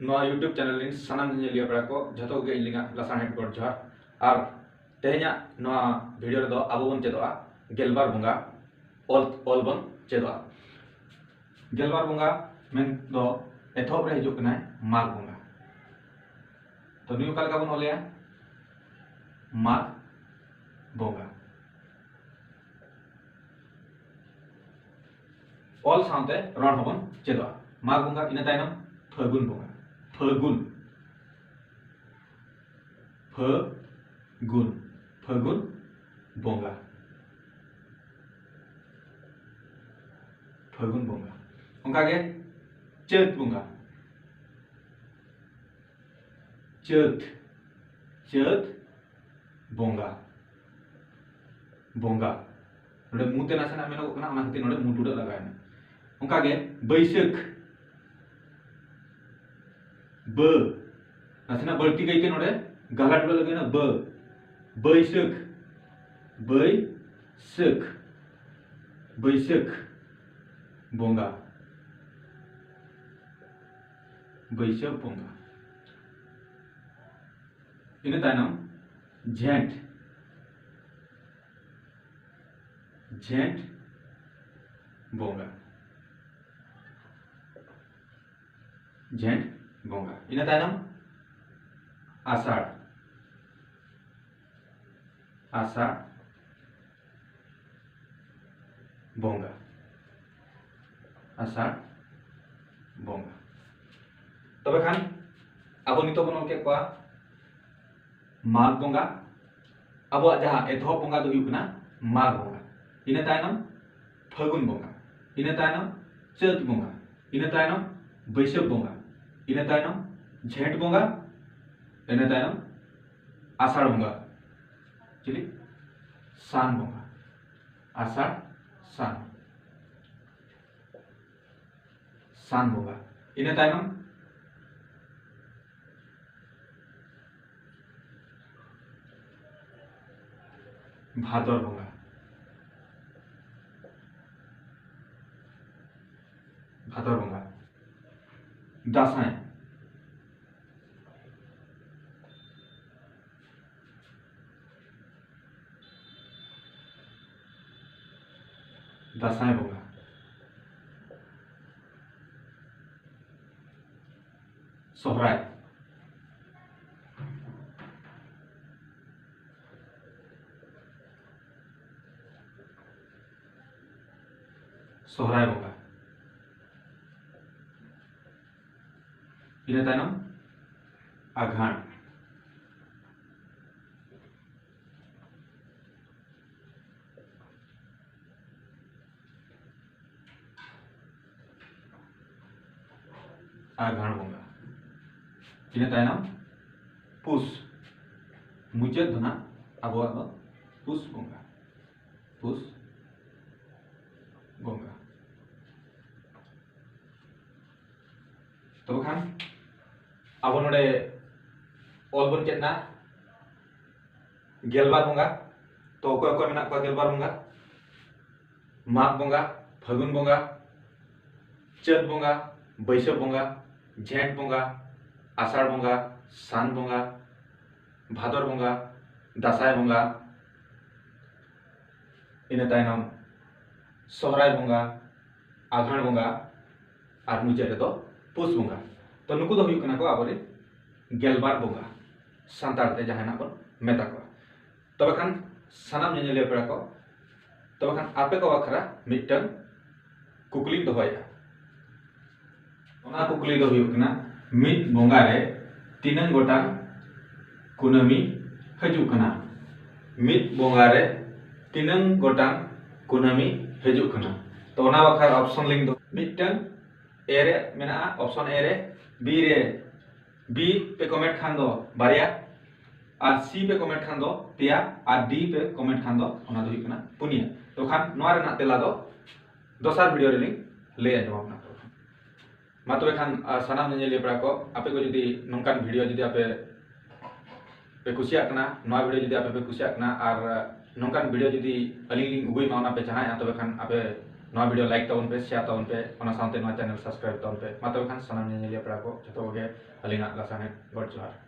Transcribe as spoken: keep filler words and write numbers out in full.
ᱱᱚᱣᱟ YouTube channel ᱨᱤᱱ ᱥᱟᱱᱟᱢ ᱧᱮᱧᱮᱞᱤᱭᱟᱹ ᱯᱮᱲᱟ ᱠᱚ ᱡᱷᱚᱛᱚ ᱠᱚᱜᱮ ᱤᱧ ᱞᱤᱧᱟᱜ ᱞᱟᱥᱟᱲᱦᱮᱫ ᱜᱚᱰ ᱡᱚᱦᱟᱨ᱾ ᱟᱨ ᱛᱮᱦᱮᱧᱟᱜ ᱱᱚᱣᱟ video ᱨᱮᱫᱚ ᱟᱵᱚ ᱵᱚᱱ ᱪᱮᱫᱚᱜᱼᱟ ᱜᱮᱞᱵᱟᱨ ᱵᱚᱸᱜᱟ ᱚᱞ, ᱚᱞ ᱵᱚᱱ ᱪᱮᱫᱚᱜᱼᱟ᱾ ᱜᱮᱞᱵᱟᱨ ᱵᱚᱸᱜᱟ ᱢᱮᱱ ᱫᱚ ᱮᱛᱚᱦᱚᱵ ᱨᱮ ᱦᱤᱡᱩᱜ ᱠᱟᱱᱟᱭ ᱢᱟᱜᱽ ᱵᱚᱸᱜᱟ᱾ ᱛᱚ ᱱᱩᱭ ᱚᱠᱟ ᱞᱮᱠᱟ ᱵᱚᱱ ᱚᱞᱮᱭᱟ? ᱢᱟᱜᱽ ᱵᱚᱸᱜᱟ᱾ ᱚᱞ ᱥᱟᱶᱛᱮ ᱨᱚᱲ ᱦᱚᱸᱵᱚᱱ ᱪᱮᱫᱚᱜᱼᱟ᱾ ᱢᱟᱜᱽ ᱵᱚᱸᱜᱟ, ᱤᱱᱟᱹ ᱛᱟᱭᱱᱚᱢ ᱯᱷᱟᱹᱜᱩᱱ ᱵᱚᱸᱜᱟ᱾ ᱯᱷᱟᱹᱜᱩᱱ, ᱯᱷᱟᱹᱜᱩᱱ, ᱯᱷᱟᱹᱜᱩᱱ ᱵᱚᱸᱜᱟ, ᱯᱷᱟᱹᱜᱩᱱ ᱵᱚᱸᱜᱟ᱾ ᱚᱱᱠᱟᱜᱮ ᱪᱟᱹᱛ ᱵᱚᱸᱜᱟ, ᱪᱟᱹᱛ, ᱪᱟᱹᱛ ᱵᱚᱸᱜᱟ, ᱵᱚᱸᱜᱟ᱾ ᱱᱚᱰᱮ ᱢᱩ ᱛᱮ ᱱᱟᱥᱮᱱᱟᱜ ᱢᱮᱱᱚᱜᱚᱜ ᱠᱟᱱᱟ, ᱚᱱᱟ ᱠᱷᱟᱹᱛᱤᱨ ᱱᱚᱰᱮ ᱢᱩ ᱴᱩᱰᱟᱹᱜ ᱞᱟᱜᱟᱣ ᱮᱱᱟ᱾ ᱚᱱᱠᱟᱜᱮ ᱵᱟᱹᱭᱥᱟᱹᱠᱷ, ᱵᱟᱹ, ᱱᱟᱥᱮᱱᱟᱜ ᱵᱟᱹᱲᱛᱤ ᱠᱟᱭᱛᱮ ᱱᱚᱰᱮ ᱜᱟᱦᱞᱟ ᱴᱩᱰᱟᱹᱜ ᱞᱟᱜᱟᱣ ᱮᱱᱟ, ᱵᱟᱹ, ᱵᱟᱹᱭᱥᱟᱹᱠᱷ, ᱵᱟᱹᱭᱥᱟᱹᱠᱷ, ᱵᱟᱹᱭᱥᱟᱹᱠᱷ ᱵᱚᱸᱜᱟ, ᱵᱟᱹᱭᱥᱟᱹᱠᱷ ᱵᱚᱸᱜᱟ᱾ ᱤᱱᱟᱹ ᱛᱟᱭᱱᱚᱢ ᱡᱷᱮᱸᱴ, ᱡᱷᱮᱸᱴ ᱵᱚᱸᱜᱟ, ᱡᱷᱮᱸᱴ ᱵᱚᱸᱜᱟ᱾ ᱤᱱᱟᱹ ᱛᱟᱭᱱᱚᱢ ᱟᱥᱟᱲ, ᱟᱥᱟᱲ ᱵᱚᱸᱜᱟ, ᱟᱥᱟᱲ ᱵᱚᱸᱜᱟ᱾ ᱛᱚᱵᱮ ᱠᱷᱟᱱ ᱟᱵᱚ ᱱᱤᱛᱚᱜ ᱵᱚᱱ ᱚᱞ ᱠᱮᱫ ᱠᱚᱣᱟ ᱢᱟᱜᱽ ᱵᱚᱸᱜᱟ, ᱟᱵᱚᱣᱟᱜ ᱡᱟᱦᱟᱸ ᱮᱛᱚᱦᱚᱵ ᱵᱚᱸᱜᱟ ᱫᱚ ᱦᱩᱭᱩᱜ ᱠᱟᱱᱟ ᱢᱟᱜᱽ ᱵᱚᱸᱜᱟ, ᱤᱱᱟᱹ ᱛᱟᱭᱱᱚᱢ ᱯᱷᱟᱹᱜᱩᱱ ᱵᱚᱸᱜᱟ, ᱤᱱᱟᱹ ᱛᱟᱭᱱᱚᱢ ᱪᱟᱹᱛ ᱵᱚᱸᱜᱟ, ᱤᱱᱟᱹ ᱛᱟᱭᱱᱚᱢ ᱵᱟᱹᱭᱥᱟᱹᱠᱷ ᱵᱚᱸᱜᱟ, ᱤᱱᱟᱹ ᱛᱟᱭᱱᱚᱢ ᱡᱷᱮᱸᱴ ᱵᱚᱸᱜᱟ, ᱤᱱᱟᱹ ᱛᱟᱭᱱᱚᱢ ᱟᱥᱟᱲ ᱵᱚᱸᱜᱟ, ᱪᱤᱞᱤ? ᱥᱟᱱ ᱵᱚᱸᱜᱟ, ᱟᱥᱟᱲ ᱥᱟᱱ, ᱥᱟᱱ ᱵᱚᱸᱜᱟ᱾ ᱤᱱᱟᱹ ᱛᱟᱭᱱᱚᱢ ᱵᱷᱟᱫᱚᱨ ᱵᱚᱸᱜᱟ, ᱵᱷᱟᱫᱚᱨ ᱵᱚᱸᱜᱟ᱾ ᱫᱟᱸᱥᱟᱭ, ᱫᱟᱸᱥᱟᱭ ᱵᱚᱸᱜᱟ᱾ ᱥᱚᱦᱨᱟᱭ᱾ ᱥᱚᱦᱨᱟᱭ ᱵᱚᱸᱜᱟ᱾ ᱤᱱᱟᱹ ᱛᱟᱭᱱᱚᱢ ᱟᱜᱷᱟᱬ᱾ ᱟᱜᱷᱟᱬ ᱵᱚᱸᱜᱟ᱾ ᱤᱱᱟᱹ ᱛᱟᱭᱱᱚᱢ ᱯᱩᱥ᱾ ᱢᱩᱪᱟᱹᱫ ᱫᱚ ᱱᱟᱜ ᱟᱵᱚᱣᱟᱜ ᱫᱚ ᱯᱩᱥ ᱵᱚᱸᱜᱟ᱾ ᱯᱩᱥ ᱵᱚᱸᱜᱟ᱾ ᱛᱚᱵᱮ ᱠᱷᱟᱱ ᱟᱵᱚ ᱱᱚᱰᱮ ᱚᱞ ᱵᱚᱱ ᱪᱮᱫ ᱮᱱᱟ ᱜᱮᱞᱵᱟᱨ ᱵᱚᱸᱜᱟ᱾ ᱛᱚ ᱚᱠᱚᱭ ᱚᱠᱚᱭ ᱢᱮᱱᱟᱜ ᱠᱚᱣᱟ ᱜᱮᱞᱵᱟᱨ ᱵᱚᱸᱜᱟ? ᱢᱟᱜᱽ ᱵᱚᱸᱜᱟ, ᱯᱷᱟᱹᱜᱩᱱ ᱵᱚᱸᱜᱟ, ᱪᱟᱹᱛ ᱵᱚᱸᱜᱟ, ᱵᱟᱹᱭᱥᱟᱹᱠᱷ ᱵᱚᱸᱜᱟ, ᱡᱷᱮᱸᱴ ᱵᱚᱸᱜᱟ, ᱟᱥᱟᱲ ᱵᱚᱸᱜᱟ, ᱥᱟᱱ ᱵᱚᱸᱜᱟ, ᱵᱷᱟᱫᱚᱨ ᱵᱚᱸᱜᱟ, ᱫᱟᱸᱥᱟᱭ ᱵᱚᱸᱜᱟ, ᱤᱱᱟᱹ ᱛᱟᱭᱱᱚᱢ ᱥᱚᱦᱨᱟᱭ ᱵᱚᱸᱜᱟ, ᱟᱜᱷᱟᱬ ᱵᱚᱸᱜᱟ, ᱟᱨ ᱢᱩᱪᱟᱹᱫ ᱨᱮᱫᱚ ᱯᱩᱥ ᱵᱚᱸᱜᱟ᱾ ᱛᱚ ᱱᱩᱠᱩ ᱫᱚ ᱦᱩᱭᱩᱜ ᱠᱟᱱᱟ ᱠᱚ ᱟᱵᱚᱨᱮᱱ ᱜᱮᱞᱵᱟᱨ ᱵᱚᱸᱜᱟ, ᱥᱟᱱᱛᱟᱲ ᱛᱮ ᱡᱟᱦᱟᱸ ᱱᱟᱜ ᱵᱚᱱ ᱢᱮᱛᱟ ᱠᱚᱣᱟ᱾ ᱛᱚᱵᱮ ᱠᱷᱟᱱ ᱥᱟᱱᱟᱢ ᱧᱮᱧᱮᱞᱤᱭᱟᱹ ᱯᱮᱲᱟ ᱠᱚ, ᱛᱚᱵᱮ ᱠᱷᱟᱱ ᱟᱯᱮ ᱠᱚ ᱵᱟᱠᱷᱨᱟ ᱢᱤᱫᱴᱟᱝ ᱠᱩᱠᱞᱤᱧ ᱫᱚᱦᱚᱭᱮᱫᱼᱟ᱾ ᱚᱱᱟ ᱠᱩᱠᱞᱤ ᱫᱚ ᱦᱩᱭᱩᱜ ᱠᱟᱱᱟ, ᱢᱤᱫ ᱵᱚᱸᱜᱟ ᱨᱮ ᱛᱤᱱᱟᱹᱝ ᱜᱚᱴᱟᱝ ᱠᱩᱱᱟᱹᱢᱤ ᱦᱤᱡᱩᱜ ᱠᱟᱱᱟ? ᱢᱤᱫ ᱵᱚᱸᱜᱟ ᱨᱮ ᱛᱤᱱᱟᱹᱝ ᱜᱚᱴᱟᱝ ᱠᱩᱱᱟᱹᱢᱤ ᱦᱤᱡᱩᱜ ᱠᱟᱱᱟ? ᱛᱚ ᱚᱱᱟ ᱵᱟᱠᱷᱨᱟ ᱚᱯᱥᱚᱱ ᱞᱤᱧ ᱫᱚ, ᱢᱤᱫᱴᱟᱝ ᱮ ᱨᱮ ᱢᱮᱱᱟᱜᱼᱟ, ᱚᱯᱥᱚᱱ ᱮ ᱨᱮ, ᱵᱤ ᱨᱮ, ᱵᱤ ᱯᱮ ᱠᱚᱢᱮᱱᱴ ᱠᱷᱟᱱ ᱫᱚ ᱵᱟᱨᱭᱟ, ᱟᱨ ᱥᱤ ᱯᱮ ᱠᱚᱢᱮᱱᱴ ᱠᱷᱟᱱ ᱫᱚ ᱯᱮᱭᱟ, ᱟᱨ ᱰᱤ ᱯᱮ ᱠᱚᱢᱮᱱᱴ ᱠᱷᱟᱱ ᱫᱚ ᱚᱱᱟ ᱫᱚ ᱦᱩᱭᱩᱜ ᱠᱟᱱᱟ ᱯᱩᱱᱭᱟᱹ᱾ ᱛᱚ ᱠᱷᱟᱱ ᱱᱚᱣᱟ ᱨᱮᱱᱟᱜ ᱛᱮᱞᱟ ᱫᱚ ᱫᱚᱥᱟᱨ ᱵᱷᱤᱰᱤᱭᱳ ᱨᱮᱞᱤᱧ ᱞᱟᱹᱭ ᱟᱸᱡᱚᱢ ᱟᱵᱚᱱᱟ᱾ ᱢᱟ ᱛᱚᱵᱮ ᱠᱷᱟᱱ, ᱟᱨ ᱥᱟᱱᱟᱢ ᱧᱮᱧᱮᱞᱤᱭᱟᱹ ᱯᱮᱲᱟ ᱠᱚ, ᱟᱯᱮ ᱠᱚ ᱡᱩᱫᱤ ᱱᱚᱝᱠᱟᱱ ᱵᱷᱤᱰᱤᱭᱳ ᱡᱩᱫᱤ ᱟᱯᱮ ᱯᱮ ᱠᱩᱥᱤᱭᱟᱜ ᱠᱟᱱᱟ, ᱱᱚᱣᱟ ᱵᱷᱤᱰᱤᱭᱳ ᱡᱩᱫᱤ ᱟᱯᱮ ᱯᱮ ᱠᱩᱥᱤᱭᱟᱜ ᱠᱟᱱᱟ, ᱟᱨ ᱱᱚᱝᱠᱟᱱ ᱵᱷᱤᱰᱤᱭᱳ ᱡᱩᱫᱤ ᱟᱹᱞᱤᱧ ᱞᱤᱧ ᱟᱹᱜᱩᱭ ᱢᱟ, ᱚᱱᱟ ᱯᱮ ᱪᱟᱦᱟᱜᱼᱟ, ᱛᱚᱵᱮ ᱠᱷᱟᱱ ᱟᱯᱮ ᱱᱚᱣᱟ ᱵᱷᱤᱰᱤᱭᱳ ᱞᱟᱭᱤᱠ ᱛᱟᱵᱚᱱ ᱯᱮ, ᱥᱮᱭᱟᱨ ᱛᱟᱵᱚᱱ ᱯᱮ, ᱚᱱᱟ ᱥᱟᱶᱛᱮ ᱱᱚᱣᱟ ᱪᱮᱱᱮᱞ ᱥᱟᱵᱥᱠᱨᱟᱭᱤᱵ ᱛᱟᱵᱚᱱ ᱯᱮ᱾ ᱢᱟ ᱛᱚᱵᱮ ᱠᱷᱟᱱ ᱥᱟᱱᱟᱢ ᱧᱮᱧᱮᱞᱤᱭᱟᱹ ᱯᱮᱲᱟ ᱠᱚ ᱡᱷᱚᱛᱚ ᱠᱚᱜᱮ ᱟᱹᱞᱤᱧᱟᱜ ᱞᱟᱥᱟᱲᱦᱮᱫ ᱜᱚᱰ ᱡᱚᱦᱟᱨ᱾